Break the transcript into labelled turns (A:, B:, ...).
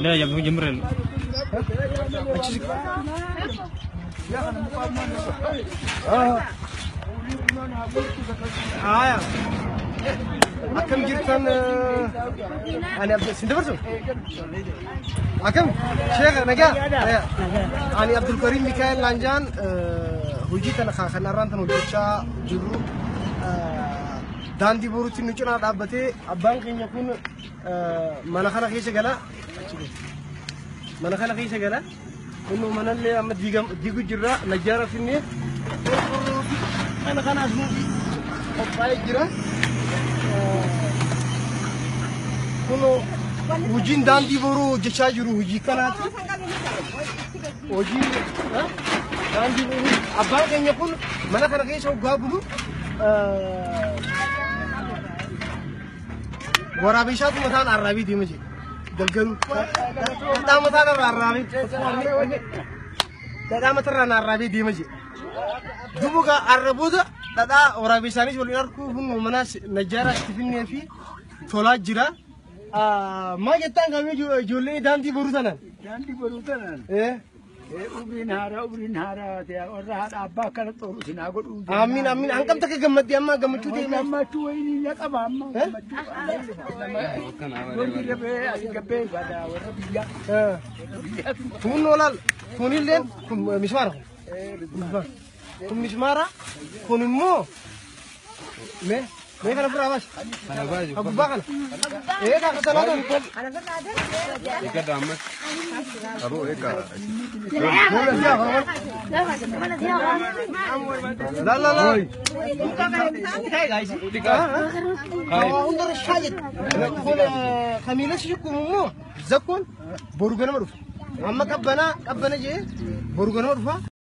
A: لا يا جمرل.
B: Haya. Akkam jirtan ani Abdul Sindabarsu? Akkam Sheekh nagaa? Ani Abdul Karim Mikael Lanjaan hojii tana kanarraan tan hojjechaa jirru daandii boruutti nu cinaa dhaabbatee abbaan keenya kun mana kana keessa gala. Mana kana keessa gala. Kun manallee amma diigu jirra najjaara finnee qorqorroo fi kana kanaas nuti qophaa'ee jira. Kun hojiin daandii boruu hojjechaa jiru hojii kanaati. Hojii daandii boruu abbaan keenya kun mana kana keessa hoggaa bulu waraabeshaatu mataan arraabii deema jira. Galgalu. Dhadhaa mataan irraa arraabee. Dhadhaa matarraa arraabee deema jira. Duuba arraboota dhadhaa waraabessaanis waliin arguu kun manaas najjaara itti finnee fi tolaa jira. Maal jettaan kamii ijoollee daandii boruu tanaan?
C: Daandii boruu tanaan. Umriin haaraa umriin haaraa ta'e warra haadha abbaa akkana xooru sinaa godhuu.
B: Amiin amiin hangam takka gammaddee amma gammachuu ta'e.
C: Gammachuu wayinii na qaba amma gammachuu. Warri gabbee asii gabbee badaa warra biyyaa.
B: Kun olaal kunilleen kun mismaara kun. Kun mismaara kun immoo mee mee kana ofirraa baasi. Ka gubbaa kana. Ee ka sanaa ta'u.
D: Eeggadha ammas. Aboo eeggaa.
B: La la la. Hundarra shaayet. Kun kamiila si shukkuun immoo zakkoon boru ganama dhufa. Amma qabbanaa qabbana jee boru ganama dhufa.